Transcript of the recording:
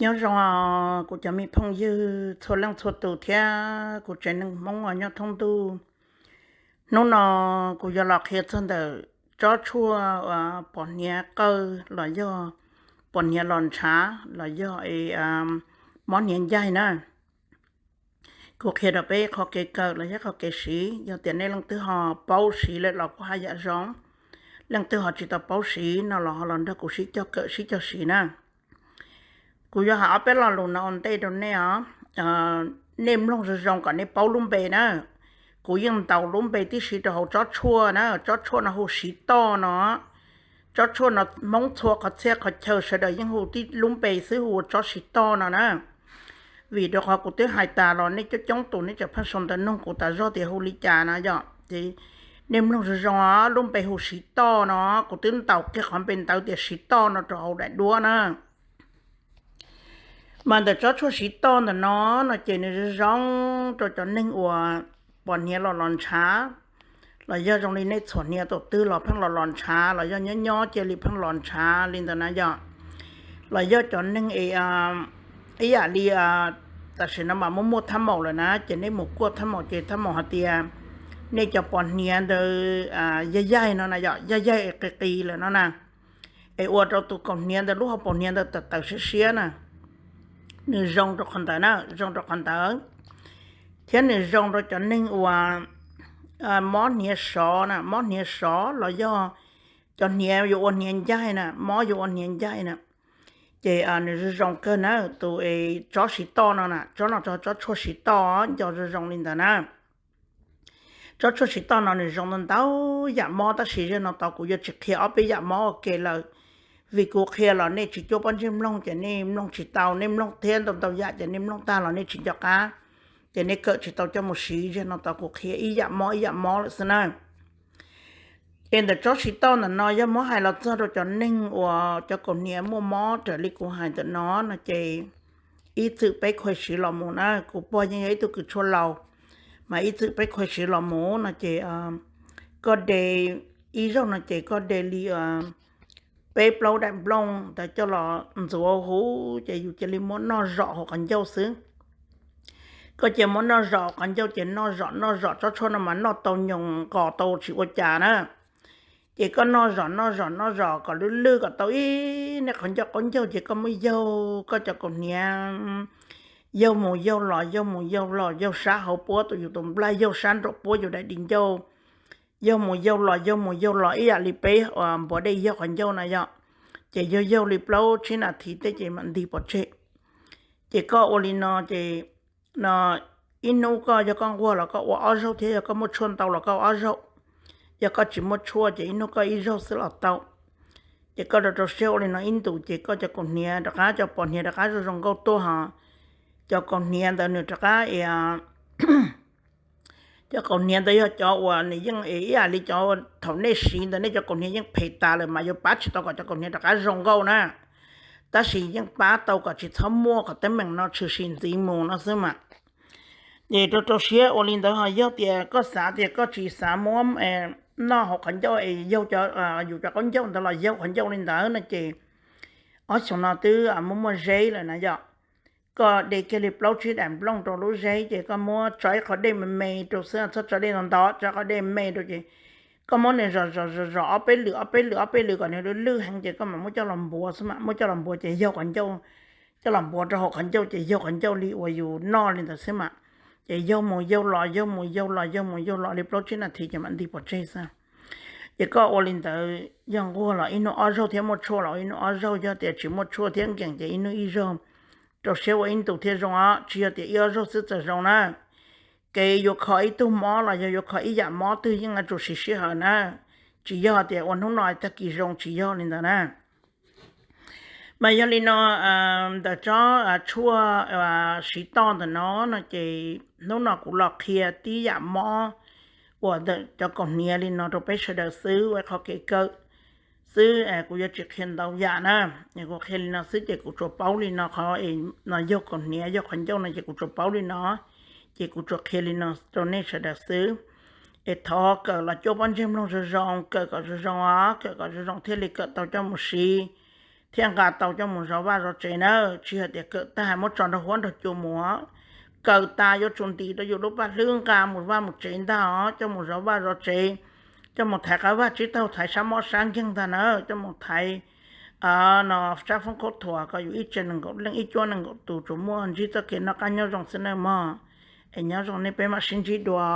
Nyob zoo os kuv cov me phooj ywg txhua leej txhua tus thiab kuv tsev neeg Hmoob uas nyob thoob ntuj. Hnub no kuv yuav los qhia txog ntawm tsob tshuaj pos hniav qawj los yog pos hniav los ntshav los yog mob hniav ncaig na. Kuv qhia rau peb qhov kev kawm los yog qhov kev siv, yog tias nej leej twg ho paub siv lawm los kuv haj yam zoo, leej twg ho tsis tau paub siv no los ho los nrog kuv sib cog kawm sib cog siv na. Kuv yuav hais ob peb lo lus no ua ntej rau nej os. Nej mloog zoo zoo kom nej paub lub npe na. Kuv yeej ntaus lub npe tib si rau hauv tsob tshuaj na, tsob tshuaj no hu siv toj no. Tsob tshuaj no Hmoob txhua qhov txhia qhov chaw sawv daws yeej hu tib lub npe xwb, hu ua tsob siv toj no na. Vim rau qhov kuv twb hais tas los nej coob coob tus nej tseem pheej sau ntawv nug kuv tas zog tias hu li cas no yom. Ces nej mloog zoo zoo os, lub npe hu siv toj no, kuv twb ntaus kiag qhov npe ntawd tias siv toj no rau hauv daim duab na. Mas ntawm tsob tshuaj siv toj ntawm no no ces nws zoo zoo rau cov neeg uas pos hniav los los ntshav, los yog zoo li nej txhuam hniav tus twg los pheej los los ntshav, los yog nyob nyob cia li pheej los ntshav li ntawd na yom. Los yog cov neeg es ib yam li tam sim no mas muaj muaj thab maum lawm na, ces nej mus kuaj thab maum ces thab maum hais tias nej cov pos hniav ntawd yaig yaig no na yom, yaig yaig es qis qis lawm no na, es ua rau tus kaus hniav ntawd lub hauv paus hniav ntawd tawm tawm siab siab na. Nws zoo rau qhov ntawd na, zoo rau qhov ntawd. Thiab nws zoo rau cov neeg uas mob hniav sov na, mob hniav sov los yog cov hniav yuav ua hniav ncaig na, mob yuav ua hniav ncaig na, ces nws zoo zoo kawg na. Tus tsob siv toj no na, tsob no tsob tshuaj siv toj nco zoo zoo li ntawd na. Tsob tshuaj siv toj no nws zoo ntau ntau yam mob, tab sis zaum no tod kuv yuav tsis qhia ob peb yam mob ua ke lawm, vim kuv qhia los nej tsis cuab pob ntseg mloog ces nej mloog tsis tau, nej mloog thiab ntau ntau yam ces nej mloog tag los nej tsis nco qab, ces nej kawm tsis tau coj mus siv. Zaum no tod kuv qhia ib yam mob ib yam mob lawm xwb na. Es ntawm tsob siv toj ntawm no yog muab hais los txog rau cov neeg uas cov kaus hniav muaj mob raws li kuv hais ntawm no no ces ib txwm peb khuv siv los mus na, kuv pog yeej yog ib tug kws tshuaj laus, mas ib txwm peb khuv siv los mus no ces koj de ib zaug no ces koj de li peb plaub daim nplooj ntawd coj los ntxuav huv ces yus cia li muab noj zom hauv qhov ncauj xwb. Koj cia muab noj zom hauv qhov ncauj ces noj zom noj zom, tsob tshuaj no mas noj tau nyoos nqos tau tsis ua cas na. Ces koj noj zom noj zom noj zom kom lwj lwj kom tau ib niag qhov ncauj qaub ncaug ces koj muab yaug koj cov kaus hniav, yaug mus yaug los yaug mus yaug los, yaug sab hauv puab tus yus tus nplaj, yaug sab nraum puab yus daim di ncauj, yaug mus yaug los yaug mus yaug los ib yam li peb npuav dej yaug qhov ncauj na yom. Ces yaug yaug li plaub tsib nas this tej ces mam nti pov tseg. Ces koj ua li no ces no ib hnub koj yog koj nquag los koj ua ob zaug thiab, yog koj muaj tshuaj ntau los koj ua ob zaug. Yog koj tsis muaj tshuaj ces ib hnub koj ib zaug xwb los tau. Ces koj rau rau siab ua li no ib ntus ces koj cov kaus hniav rov qab, cov pos hniav rov qab zoo zoo nkauj tuaj ho. Cov kaus hniav ntawd nws rov qab cov kaus hniav ntawd yog cov uas nws yeej ib yam li cov thaum nej siv ntawd nej cov kaus hniav yeej phem tas lawm mas yuav pab tsis tau kom cov kaus hniav rov qab zoo nkauj na. Tab sis yeej pab tau kom tsis txhob muaj kom teeb meem no tshwm sim ntxiv mus no xwb mas. Ces rau rau siab ua li ntawd ho, yog tias koj xav tias koj tsis xav muab noj hauv qhov ncauj es yaug yus cov qaub ncaug ntawd los yaug qhov ncauj li ntawd no ces ob xyoos no twb muaj muaj zeb lawm na yom. Koj de kiag li plaub tsib daim nplooj rau lub zeb ces koj muab tso ib qhov dej me me rau xwb, txhob tso dej ntau ntau, tso qhov dej me rau ces koj muab nws zom zom zom zom ob peb lwm ob peb lwm ob peb lwm kom nws lwj lwj heev ces koj mam muab coj los npuav xwb mas. Muab coj los npuav ces yaug qhov ncauj, coj los npuav rau hauv qhov ncauj ces yaug qhov ncauj li uas yus noj li ntawd xwb mas. Ces yaug mus yaug los yaug mus yaug los yaug mus yaug los li plaub tsib nas this ces mam nti pov tseg xwb. Ces koj ua li ntawd yog nquag los ib hnub ob zaug thiab muaj tshuaj los ib hnub ob zaug, yog tias tsis muaj tshuaj thiab nkees ces ib hnub ib zaug. Rau siab ua ib ntus thiaj zoo os, tsis yog tias ib ob zaug xwb txawm zoo na. Kev yuav kho ib tug mob los yog yuav kho ib yam mob twg yeej yuav tsum siv sij hawm na. Tsis yog tias ua hnub no tag kis zoo, tsis yog li ntawd na. Mas yog li no, ntawm tsob tshuaj siv toj ntawm no no ces hnub no kuv los qhia tib yam mob uas ntawm cov kaus hniav li no rau peb sawv daws xwb, ua qhov kev kawm xwb, kuv yuav tsis qhia ntau yam na. Kuv qhia li no xwb ces kuv tsuas paub li no, qhov no yaug kaus hniav yaug qhov ncauj no ces kuv tsuas paub li no, ces kuv tsuas qhia li no rau nej sawv daws xwb. Es thov kawm los cuab pob ntseg mloog zoo zoo, kawm kom zoo zoo os, kawm kom zoo zoo thiaj li kawm tau coj mus siv. thiaj nqa tau coj mus zov vaj zov tsev na. Tsis hais tias kawm tag hais muab tso nrog huab nrog cua mus, kawm tas yuav tsum ntim rau yus lub paj hlwb nqa mus vaj mus tsev ntag os, coj mus zov vaj zov tsev, coj mus thaiv qab vaj tsib taug, thaiv sab mob sab nkeeg ntag na, coj mus thaiv no sab foob khaub thuas kom yus ib tse nees nkaum leej ib cuab nees nkaum tus tsuas muaj ntsib txoj kev noj qab nyob zoo xwb nawb mog. Es nyob zoo nej peb mam sib ntsib dua.